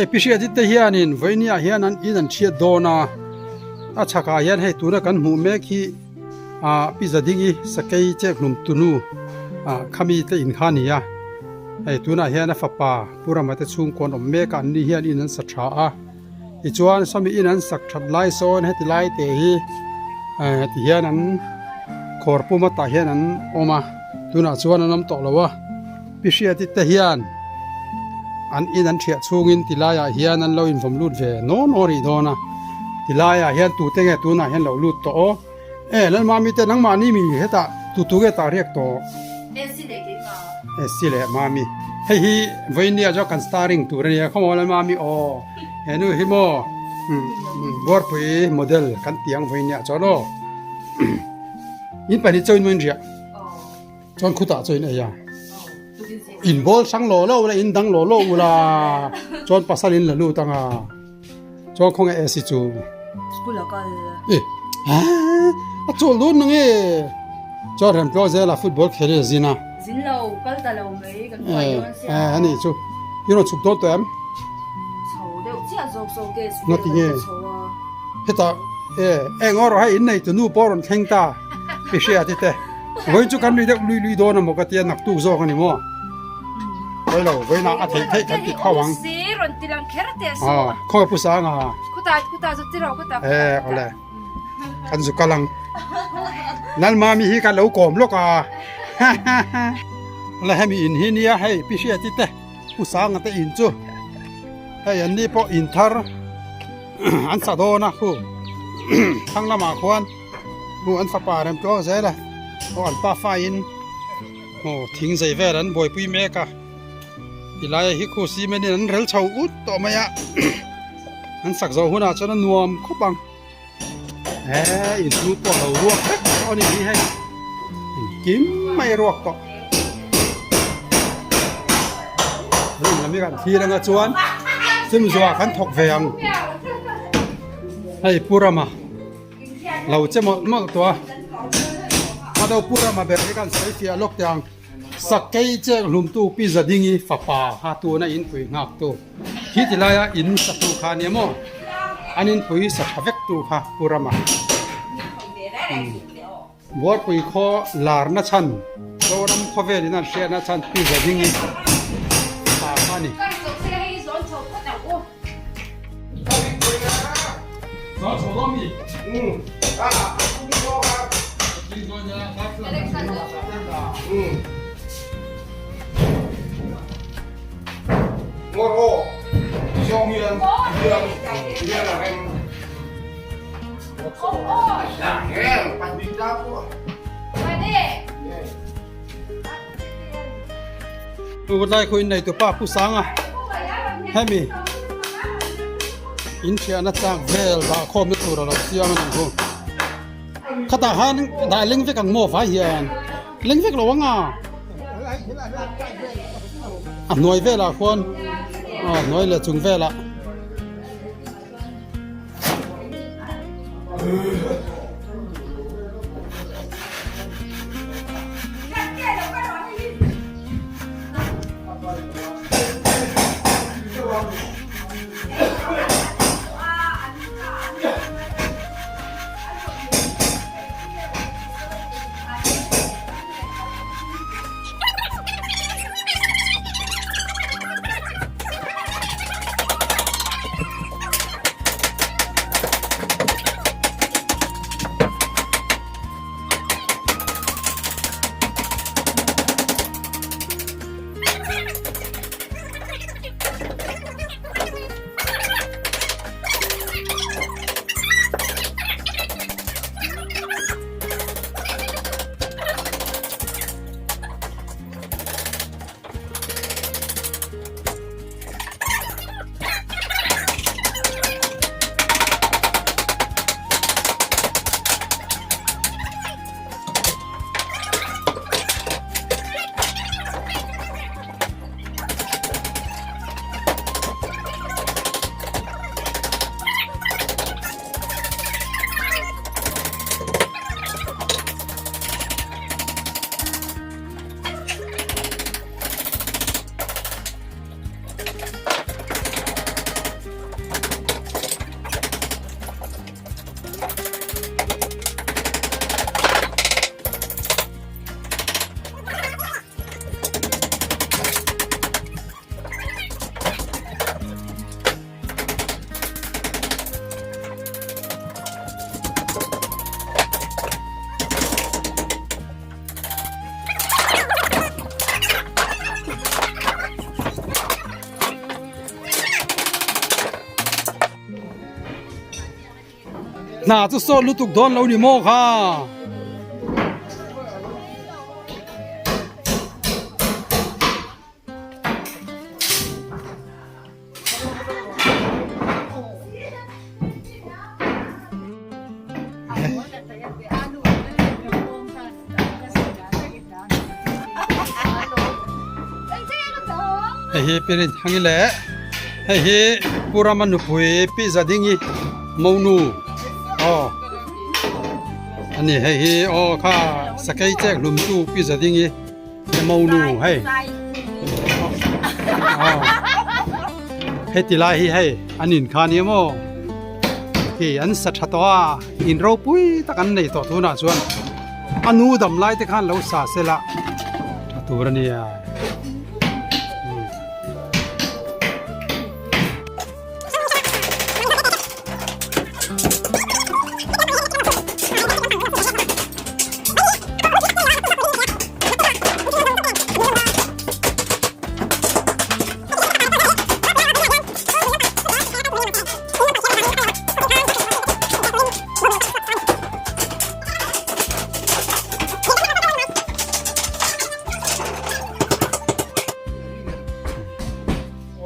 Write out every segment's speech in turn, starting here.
Hei pi hriat te hianin vawinia hian an in an chhiat dawn a, a chhakah hian hei tuna kan hmuh mek hi ah pi Zadingi sakei chek hlum tunu ah khami te in kha a ni a, hei tunah hian a fapa Pu Rama te chhungkaw an awm mek a, an ni hian in an sa tha a. Tichuan sawmi in an sak that lai sawn heti lai te hi eh ti hian an khawr pum atah hian an awm a tunah chuan an awm tawh lo a pi hriati te hian an in an thiah chhungin ti laiah hian an lo invawm lut ve naw naw rih dawn a ti laiah hian tute nge tunah hian lo lut tawh aw eh Lalmami te nangmahni mi hetah tu tu nge tah riak tawh Esi leh Mami hei hi vawinia chu kan starring tur a nia khawmaw Lalmami aw he nu hi maw buarpui model kan tih ang vawinia chuan aw in pahnih chauhin maw in riah chuan khutah chuan in ei a in bawl hrang law law ula in dang law law ula chuan pasal in la lut ang a. Chuan khawnge AC chu? School a kal. E a chawl dawn na nge? Chuan Remtluang zela football khel hi a zin a. Zin lo, kal ta lo mai kan buai dawn sia. E ani chu. I rawn chhuk dawn tawh em? Chho deuh chiah zawk zawk te school Ngati nge? Chho a. Hetah e eng awh rawh hei innei tu nu pawh rawn thleng ta pi hria ti te. Vawiin chu kan ri deuh lui lui dawn a maw ka tia naktuk zawk a ni maw? Vawi lo, vawiin ah a theih theih kan ti tho ang. Si rawn ti lang kher teh su. Aw, khawi pu sang a. Khuta khuta zu ti rawh khuta. Eh, awle. Kan zu kal ang. Lal mami hi kan lo kawm lawk a. La hemi in hi nia hei pi hria ti te pu sang te in chu. Hei an ni pawh in thar an sa dawn a khu. Thlang lamah khuan Hmu an fapa rem tluang zel a, aw an pa faiin aw thing zei vel an buaipui mek a, tilai hi khu cement in an rel chho ut tawh mai a, an sak zawh hunah chuan a nuam khawp ang, he inchhung pawh a lo ruak vek tawh a ni hi hei engkim mai a ruak tawh room lam hi kan thlir anga chuan chumzuah kan thawk ve ang hei pu Rama. Lo che mawlh mawlh tawh a, a do pu rama ber hi kan sawi fiah lawk teh ang. Sakei cheng hlumtu Pi Zadingi fapa kha tuna inpui nghaktu khi ti laia in satu kha a nia maw? An inpui sa tha vektu kha Pu Rama. Buarpui khaw larna chhan Zoram khawvelin an hriatna chhan Pi Zadingi fapa kha a ni. Tunlai khaw innei tupa Pu Sanga hemi in thiahna chak vel dah khawmna tur a lo siam a ni chu. Khatah khan dah leng vek ang maw vai hian leng vek lo ang a a hnuai velah khuan aw hnuai leh chung velah. Hna chu sawt lutuk dawn lo ni maw kha. Hei hi Pirin Thangi leh hei hi Pu Rama nupui Pi Zadingi Monu aw a ni hei hi aw kha sakei chek hlum tu Pi Zadingi te Monu hei aw heti lai hi hei an in kha nia maw khi an sa tha tawh a in ropui tak an nei tawh tunah chuan a nu dam lai te khan lo sa sela tha tur a nia.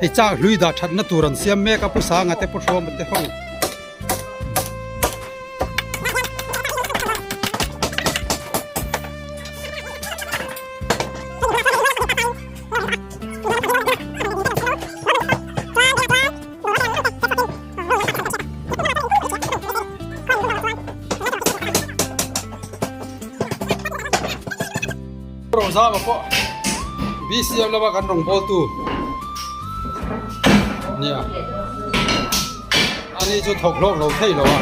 Hei chak hlui dah thatna tur an siam mek a pu Sanga te pu Hruama te ho. Rozama pawh BCM lama kan rawngbawltu nia ani chu thawk hlawk lo thei lo a.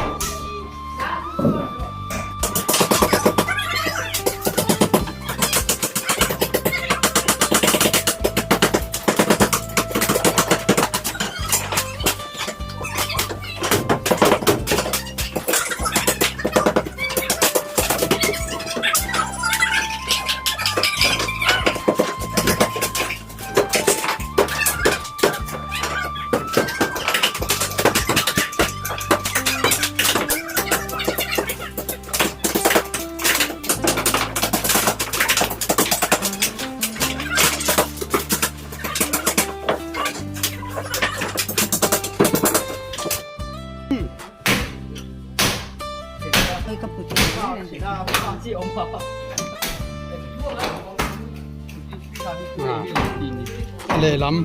A lehlam.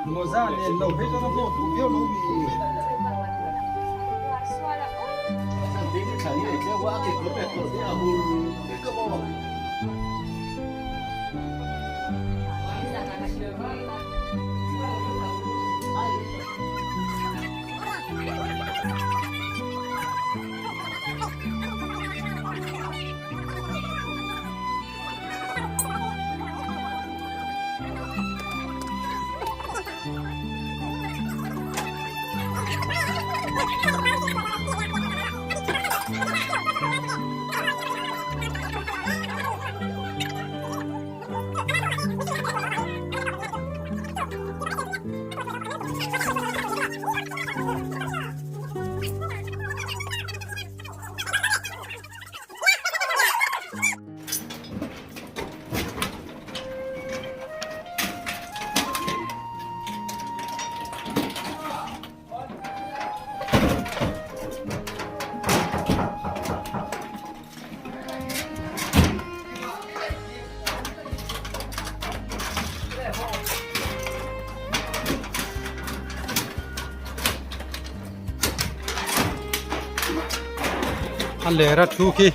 Mawza nen lo phei chuan a vawt duh viau lo mi. A ler a thu khi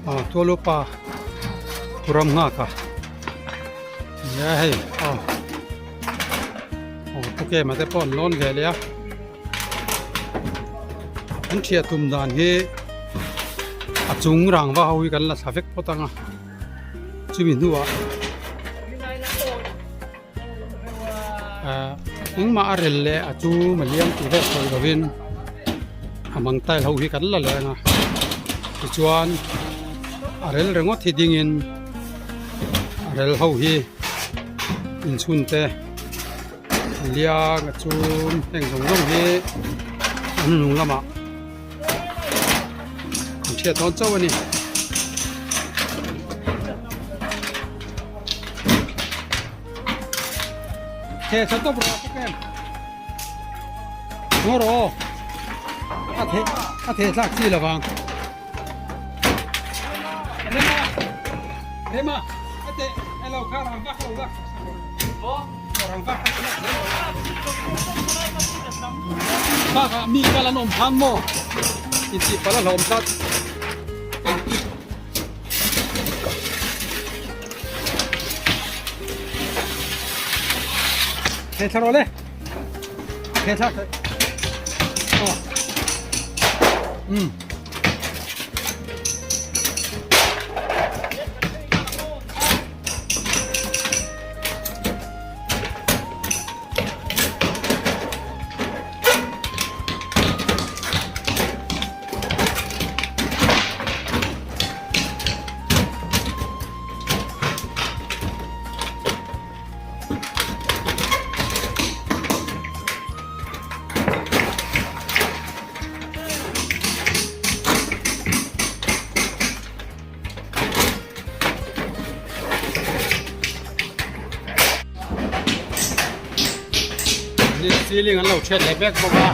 aw tualupa ram nghak a nia hei aw aw pu kem ah te pawh an lawn ve leh a an thiah tum dan hi a chung rangva ho hi kan la thla vek phawt ang a chumi hnuah engmah a rel leh a chu maliam tih vel sawi lovin a mang tile ho hi kan la leh ang a tichuan a rel ringawt hi dingin a rel ho hi inchhun te liang a chu heng zawng zawng hi an hnung lamah an hriat dawn chauh a ni. Theh tha tawp rawh bawk em ngaw rawh aw a theh a theh thlak chi lovang Rema Rema a teh elo kha rang vak lo la rang vak bakah mi kal an awm phang maw intih palh a hlawm tlat. Theh thla rawh le theh thla aw um Ceiling an lo thiat leh vek bawk a.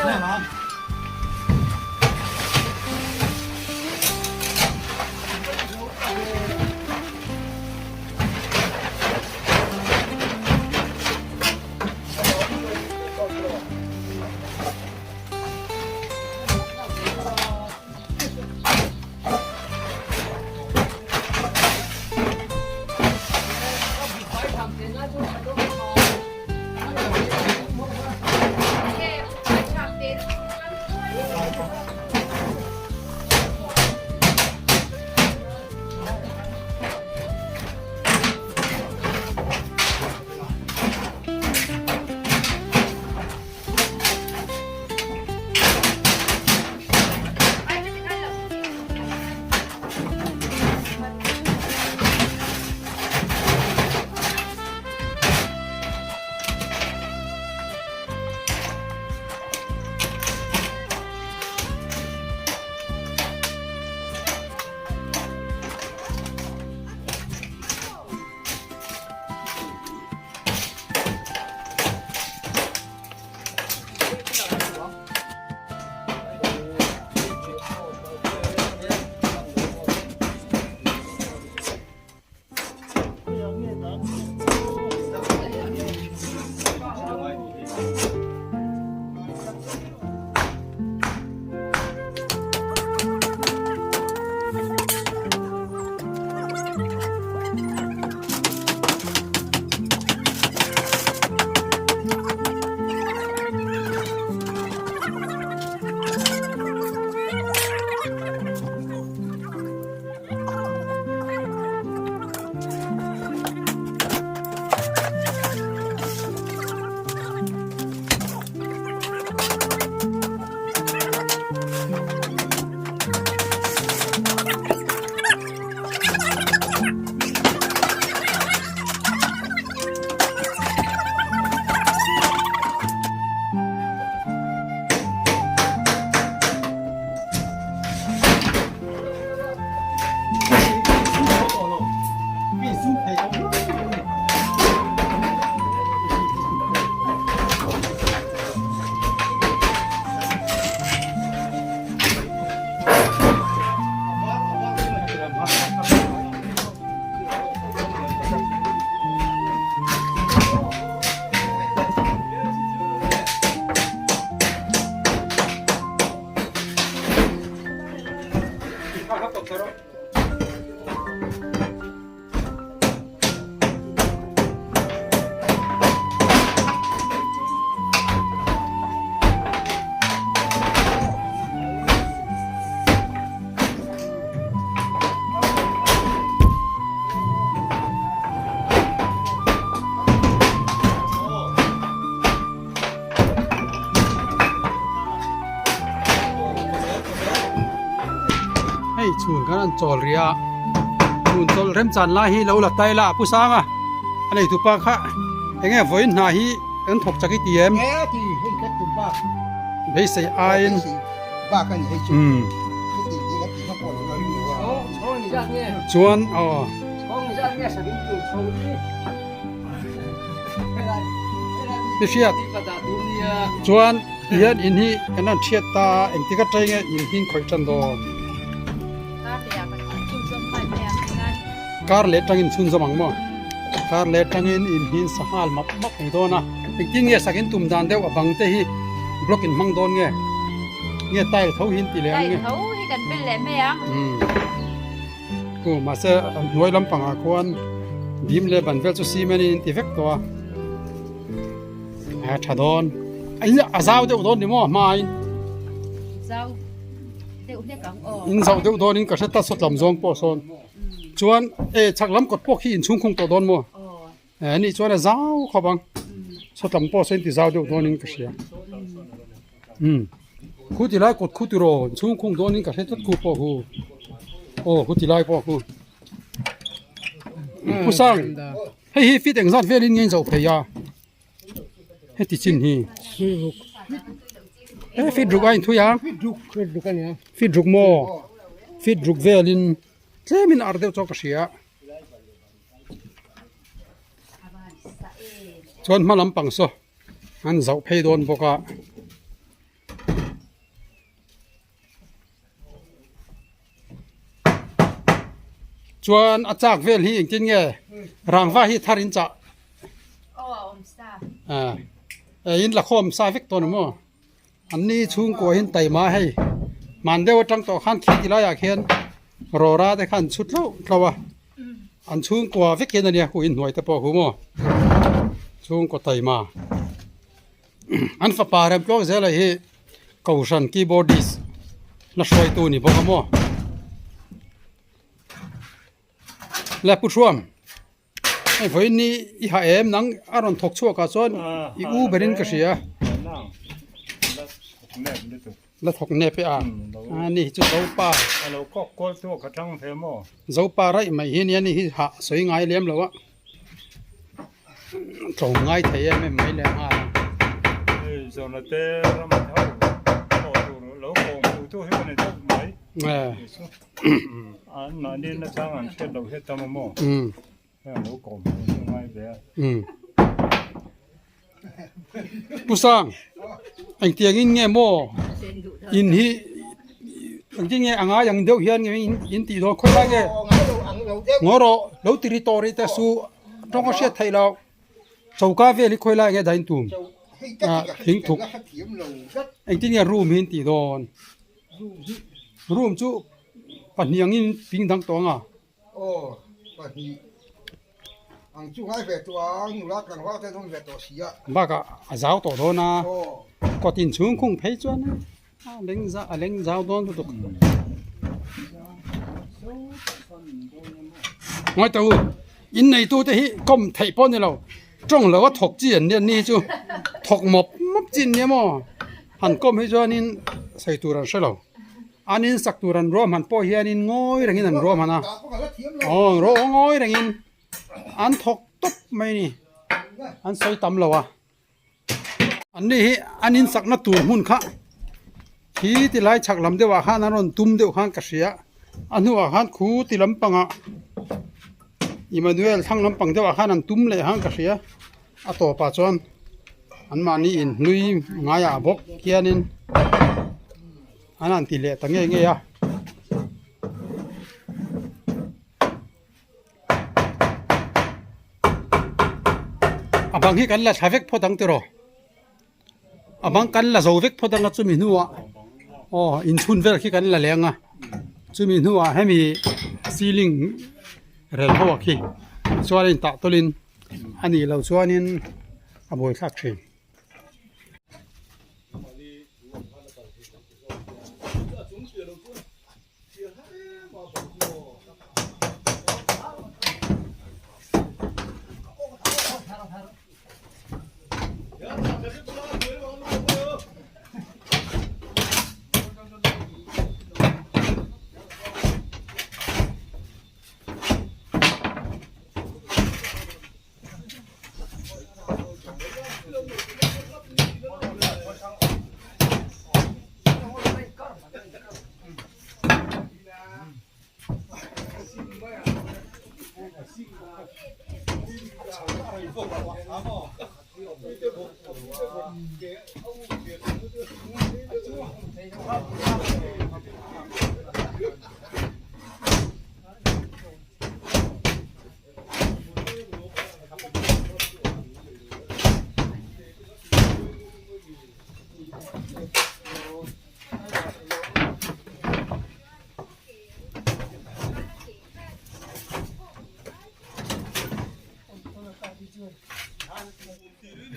Hei chhun kan an chawl rih a chhun chawlh remchan lai hi lo la tai la pu sang a a nei tupa kha eng nge vawiin hna hi kan thawk chak i ti em beisei aiin chuan aw. Ni hriat chuan tihian in hi kan han thiat ta a engtik atang nge in hing khawih tan dawn kar leh atangin chhunzawm ang maw kar leh atangin in hi sanghal map map ang dawn a engtin nge sak in tum dan deuh a bang te hi block in hmang dawn nge nge tile tho hi in ti leh ang nge tile tho hi kan bel leh mai ang. Aw mahse hnuai lampangah khuan bim leh ban vel chu cement in an ti vek tawh a a tha dawn a zau deuh dawn ni maw a hmain zau deuh hlek ang aw in zauh deuh dawn in ka hre ta sawtlam zawng pawh sawn chuan e chhak lam kawt pawh khi inchhung khung tawh dawn maw. Eh ni chuan a zau khawp ang sawtlam pawh sawn ti zau deuh dawnin ka hria umm khu ti lai kawt khu ti raw chhung khung dawnin ka hre tlat khu pawh khu aw khu ti lai pawh khu pu sang hei hi fit engzat velin nge in zoh phei a heti chin hi he fit ruk a inthui a fit ruk maw fit ruk velin tlemin ar deuh chu ka hria. Chuan hma lampang saw an zauh phei dawn bawk a. Chuan a chak vel hi engtin nge rangva hi thar in chah? Aw a awm sa. A in la khawm sa vek tawh ni maw? An ni chhungkua hi an taima hei. Hman deuh atang tawh khan khi ti laiah khian rawra te kha an chhut hlauh hlauh a. An chhungkua vek hian a nia hu inhnuai te pawh hu maw? Chhungkaw taima. An fapa rem tluang zel a hi Kohhran keyboardist la hruaitu ni bawk a maw? Le Pu Hruam, hei vawiin ni i ha em nang a rawn thawk chhuak ah chuan i u berin ka hria. La thawk nep e a, a ni hi chu Zopa. Zopa raih mai hi nia ni hi hah sawi ngai lem lo a. Tlawm ngai thei em em mai leh nghal ang. Hei zawhna te ram ho pawh tur lo kawm pui tu hi ka ni deuh mai. An mahni nachang an hriat loh hi a tam a maw? Hei an lo kawm pui chu ngai ve a. Pu Sang, engtiang in nge maw in hi engtin nge a ngai ang deuh hian nge in tih dawn khawi lai nge ngaw rawh lo ti ri tawh rih teh suh tawng a hriat theih loh choka vel hi khawi lai nge dahin tum ah thing thuk engtin nge room hi in tih dawn room chu pahnih angin ping dang tawh ang a. Aw pahnih ang chu ngai ve tawh a nula tlangval te an awm ve tawh si a. Bakah a zau tawh dawn a, kawt inchhung khung phei chuan a leng zau a leng zau dawn lutuk. Ngawi tawh u, in neitu te hi kawm theih pawh a ni lo, tawng lo a thawk chi an nia ni chu thawk mawp mawp chi an nia maw, han kawm hi chuanin sawi tur an hre lo. An in sak tur an ruahman pawh hianin ngawi rengin an ruahman a, aw rawh ngawi rengin an thawk tawp mai a ni, an sawi tam lo a. An ni hi an in sakna tur hmun kha khi ti lai chhak lam deuhah khan an rawn tum deuh khan ka hria, a hnuah khan khu ti lampangah Emmanuel thlang lampang deuhah khan an tum leh khan ka hria, a tawpah chuan. Anmahni inhlui ngaiah bawk hianin an han ti leh ta ngei ngei a. A bang hi kan la thla vek phawt ang tiraw? A bang kan la zo vek phawt ang a chumi hnuah aw inchhun vel khi kan la leng a chumi hnuah hemi ceiling rel ho ah khi chuan a intah tawlhin a nih loh chuanin a buai thlak thin.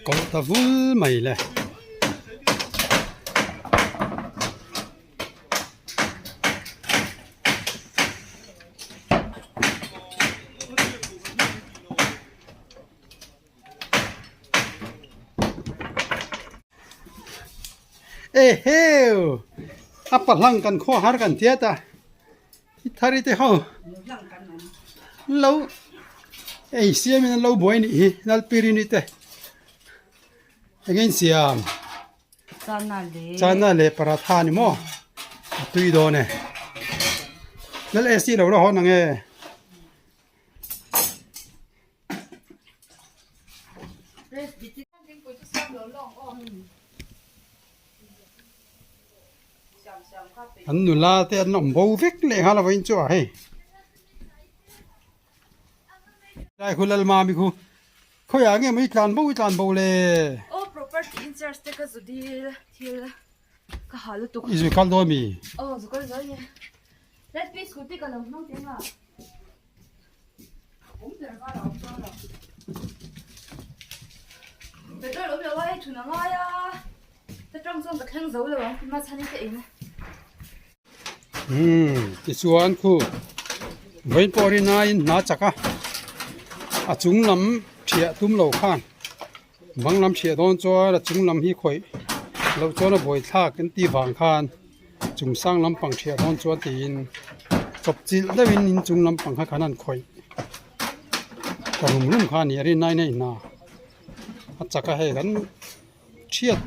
Kawlh ta vul mai le. Eheu! A pahlang kan khaw har kan tiat a, i thari te ho lo ei siamin an lo buai nih hi Lalpirini te eng in siam chana leh paratha ni maw a tui dawn e Lal AC lo la hawn ang e. An nula te an awm bo vek leh nghal a vawiin chu a hei. Lai khu Lalmami khu khawiah nge maw i tlan bo i tlan bo le? Aw property in charge te ka zu dil thil ka ha lutuk. I zui kal dawn mi? Aw zu kal dawn e. Let me scooty ka lo hmang teng a. Awm ber kha a awm chuang lo. Petrol awm lo a hei thun a ngai a. Ta tang chuan ka thleng zo lo ang tima chhan in ka in. Umm tichuan khu vawiin pawh rinain hna chak a a chung lam thiah tum lo khan bang lam thiah dawn chuan a chung lam hi khawih loh chuan a buai thlak an tih vang khan chung sang lampang thiah dawn chuan tiin chawp chilh deuhin in chung lampang kha khan an khawih ta rum rum kha a ni a rinain a inhna a chak a hei kan. Thiat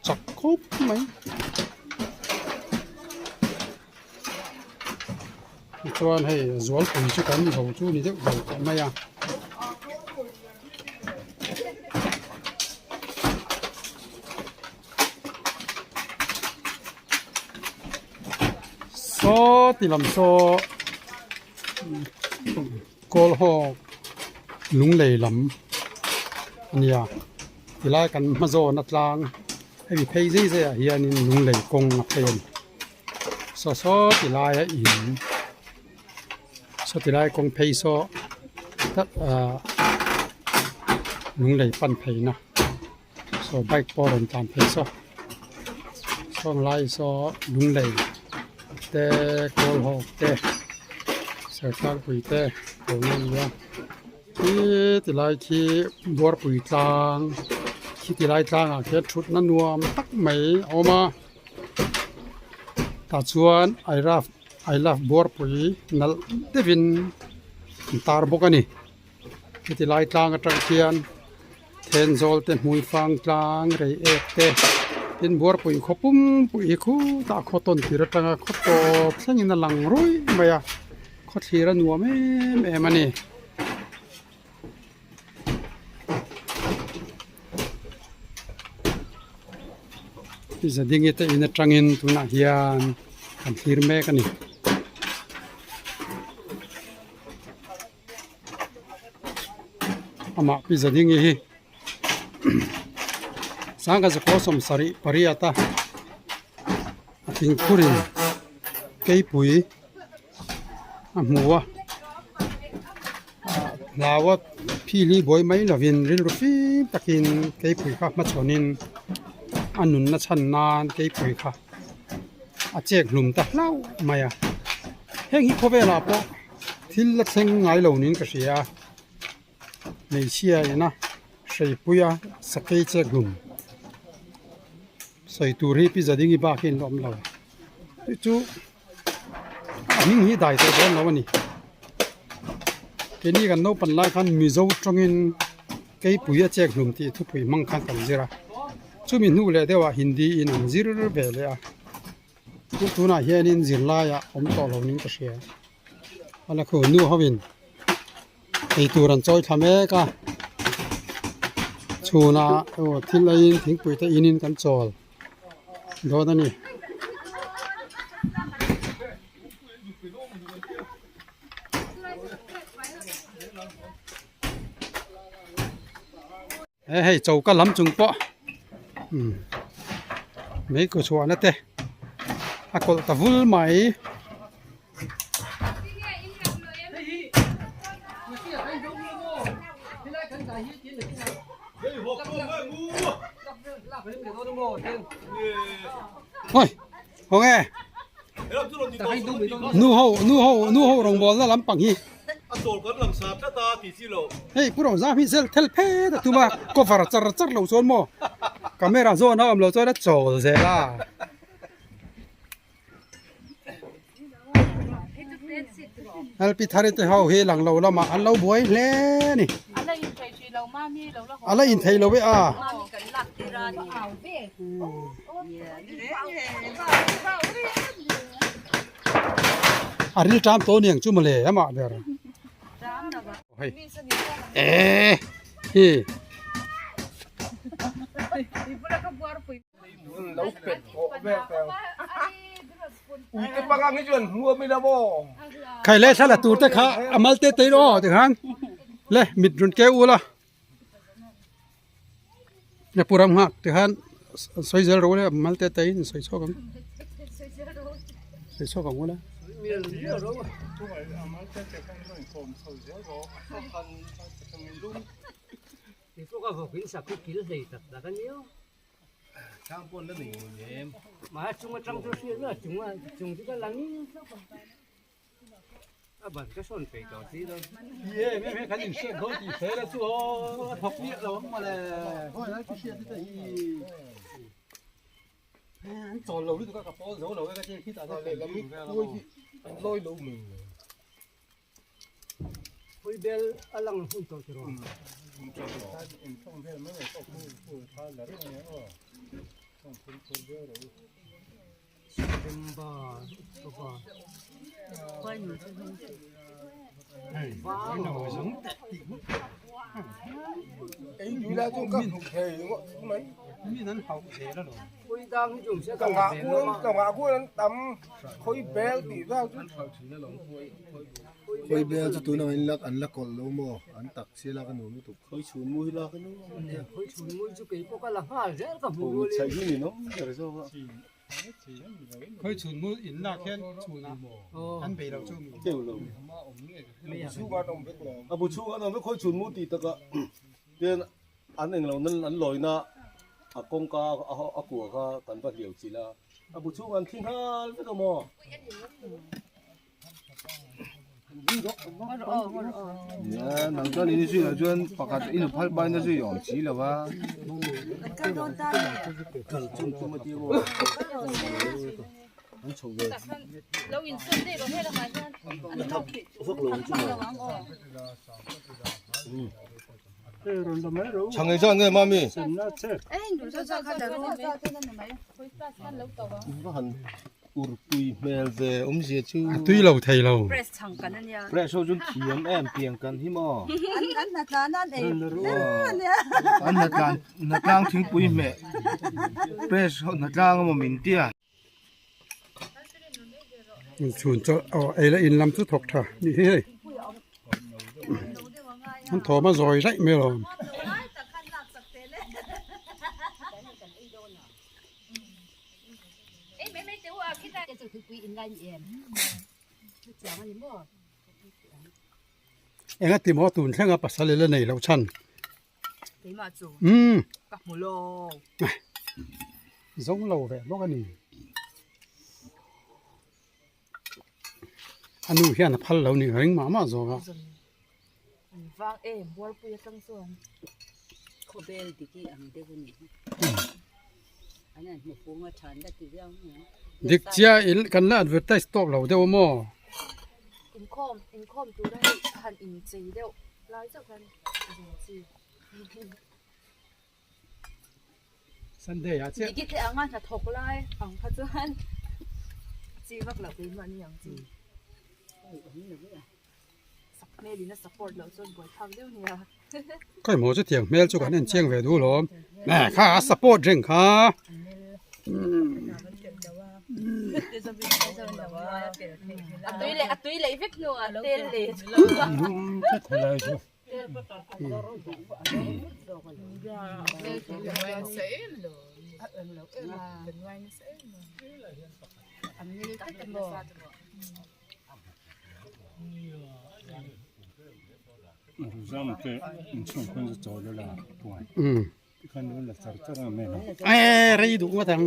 chak khawp mai. Tichuan hei zualpui chu kan zo chu ni deuh ber tawh mai a. Saw ti lam saw kawl hawk lunglei lam a nia. Tilai kan hma zawn a tlang hemi phei zai zai ah hianin lunglei kawng a phei a ni saw saw tilai a in saw tilai kawng phei saw ah lunglei pan phei na saw bike pawh a rawn tlan phei saw sawng lai saw lunglei te kawl hawk te sertlangpui te ko na a ni a. Khi ti lai khi buarpui tlang khi ti lai tlangah khian thutna nuam tak mai a awm a tah chuan I love I love buarpui nalh deuhin an tar bawk a ni heti lai tlang atang khian Thenzawl te hmuifang tlang rei ek te tin buarpui khaw pum pui hi khutah khaw tawn tir atanga khaw tawp thlengin a lang ruih mai a khaw thlir a nuam em em a ni. Zadingi te in atangin tunah hian kan thlir mek a ni. Amah pi Zadingi hi sangha zakua sawmsarih pariat a a thingphurin keipui a hmu a hlau a phili buai mai lovin rilru fim takin keipui kha hmachhawnin a nunna chhan nan keipui kha a chek hlum ta hlauh mai a heng hi khawvelah pawh. Thil la thleng ngai lo niin ka hria a, hmeichhia ina hreipui a sakei chek hlum sawi tur hi pi Zadingi bak hi an la awm lo chu chu a hming hi dai tawh dawn lo a ni keini kan naupan lai khan Mizo tawngin keipui a chek hlum tih thupui hmang khan kan zir a chumi hnu leh deuhah Hindi in an zir ve leh a. Chu tunah hianin zirlaiah awm tawh lo niin ka hria a la khu nu hovin eitur an chawi thla mek a chhunah aw thil eiin thingpui te inin kan chawl dawn a ni. He hei choka lam chung pawh umm mei ku chhuahna te a kawlh ta vul mai. Oi khaw nge nu ho nu ho nu ho rawngbawlna lampang hi. Hei pu Rawngzam hi zel thel phet a tum a cover char char lo chuan maw camera zawn a awm lo chuan a chawl zel a. Lp Thari te ho hi lang lo lamah an lo buai hle a ni. A la inthei lo e a. A ril ṭam tawh aniang chu mawle amah ber. Hei eh hi. Khai le thla la tur te kha a mal te te aw tikhan. Le mit rawn keu ula le pu ram nghak tikhan sawi zel ro le mal te te in sawi chhuak ang sawi chhuak ang ula. Ye me me kan in hriat dawn tih hre la chu aw a thawk miah lo ang mawle hawi lai chu hriat te hi an chawl lo lutuk a ka pawl zo lo e ka tia khitah te kan lim vel a maw an lawi lo mai Pui bel a lang hun tawh tiraw Khawi bel chu tuna in lak an la kawlh lo maw an tak si lak a nuam lutuk khawi chhun mu hi lak a nuam khawi chhun mu chu kei pawh ka la nghal zel ka hmu chhaih hi ni nawm ber zawk a khawi chhun mu in lak hian chhun ah an bei lo chu mi teuh lo a bu chhung an awm vek khawi chhun mu tih takah ten an englo nan an lawina a kawngka a kua kha kan va hliau chilh a a bu chhung an thi nghal vek a maw. Nia nang chuan in zui loh chuan pakhat in phal pain a zui awm si lo va. Chhang ei zan nge mami? Va han Urpui hmel ve awmzia chu. A tui lo thei lo. Press chhang kan ania. Press ho chu thiam em piang kan hi maw. An an hnatlan an ei ber ania. An hnatlan hnatlang thingpui hmeh press ho hnatlang emaw min tia. Chhun chaw aw ei leh in lam chu thawk tha nih hi hei. An thawm a zawi raih mai alawm. Enga ti maw tun thlenga pasal ila nei loh chhan umm zawng lo ve bawk a ni a nu hian a phal lo nih ring mah mah zawk a. Dik chiah in kan la advertise tawk lo deuh a maw? Sunday ah chiah. Khawi maw chutiang hmel chu kan en chiang ve duh lawm nge kha a support reng kha E rei duh ngawt ang.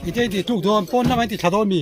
Ite ti tuk dawn pawn lamah in ti thla dawn mi.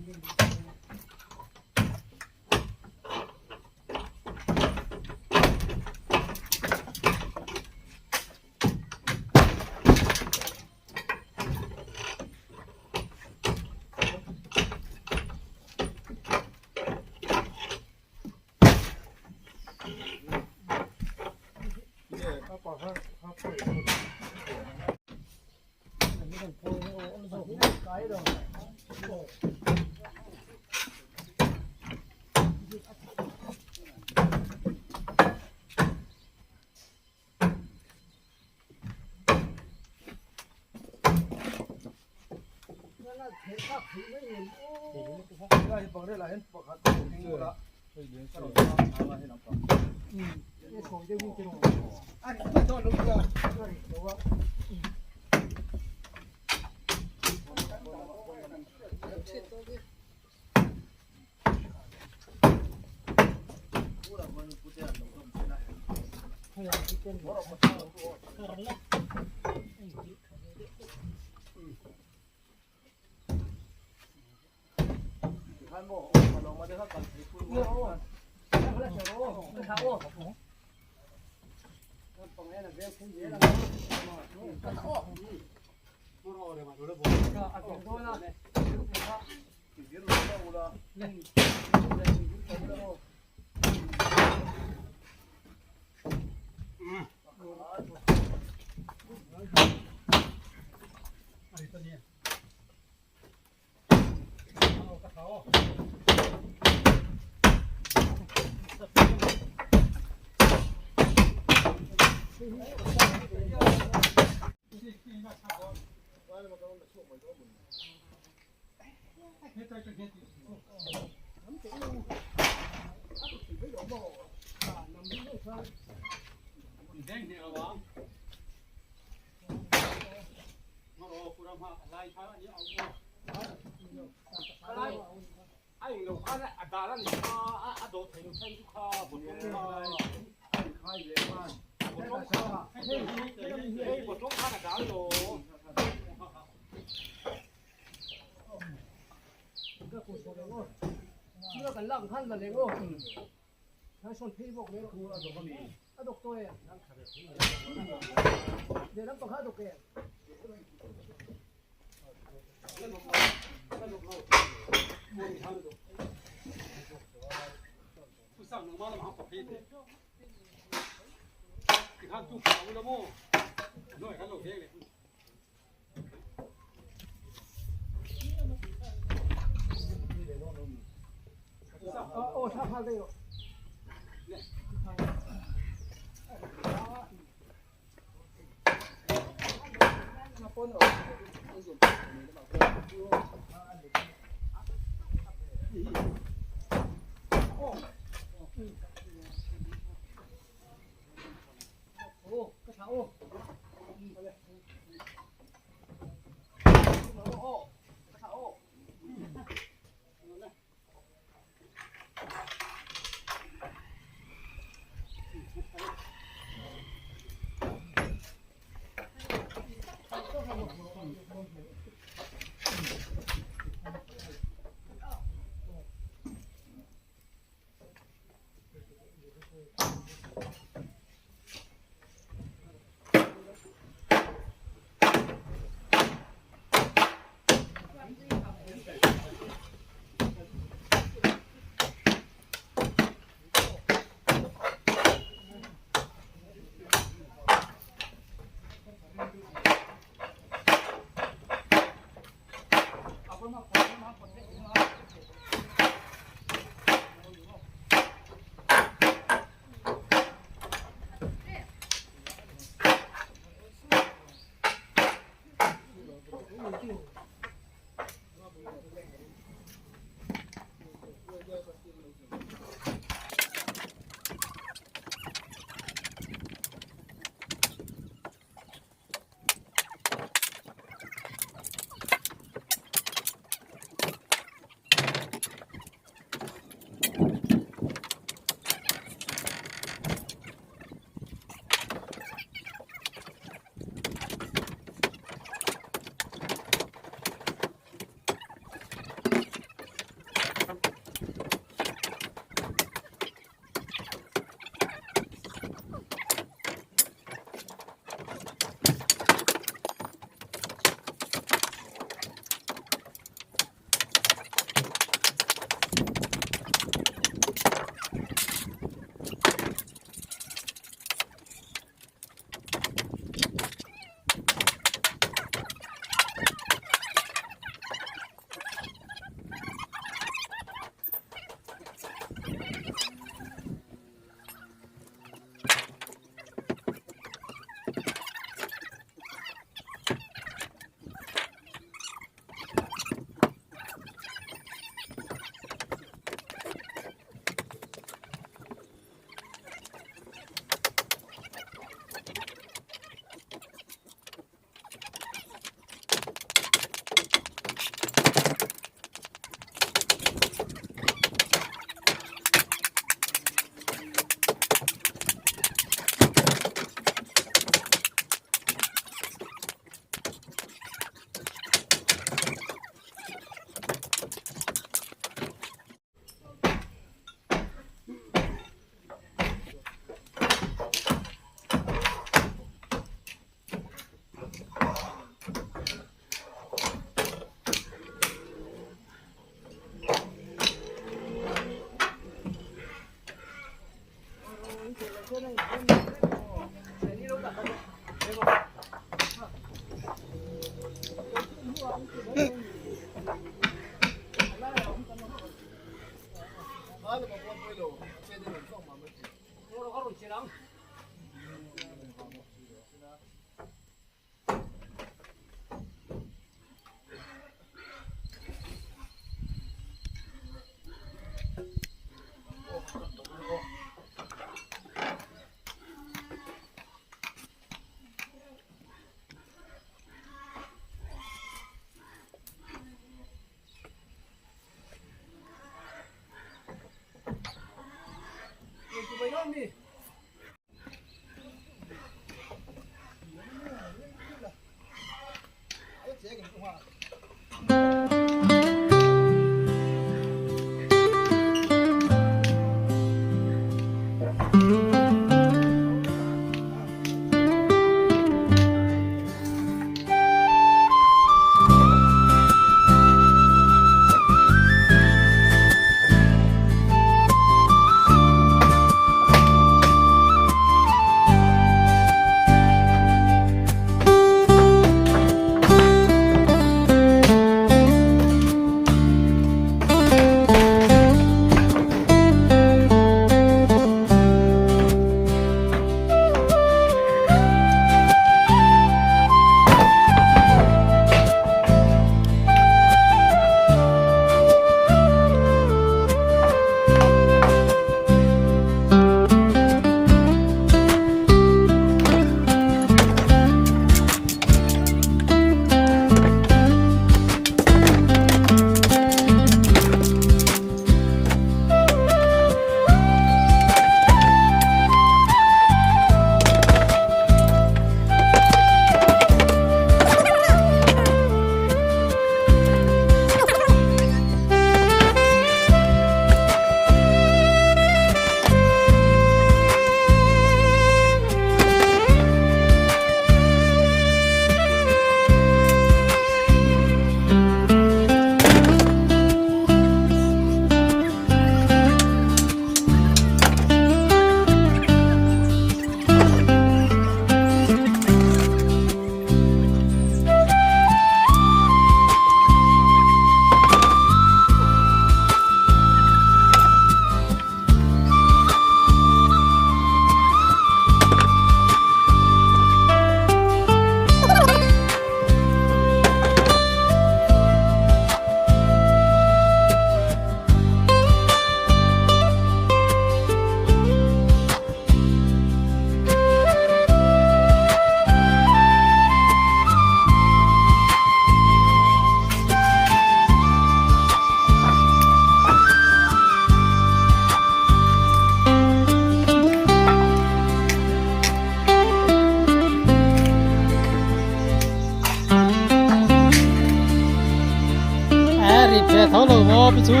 Rit ve tho lo maw pi chu.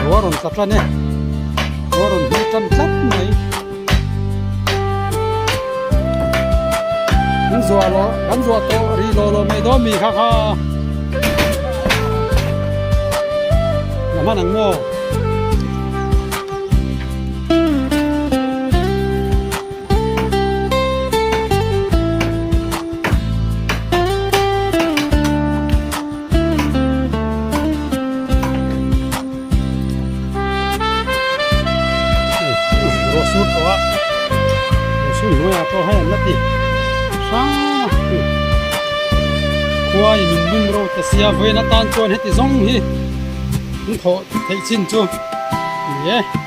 Ruah rawn tla tan e, ruah rawn hmel tan tlat mai. Kan zuah lo, kan zuah tawh ri lo lo mai dawn mi kha kha. La hman ang maw? Ruah sur tawh a ruah sur hnuaiah pawh hei an la ti hrang a khua in min bum ro ta sia vawiin atan chuan heti zawng hi an thawh theih chin chu ni e.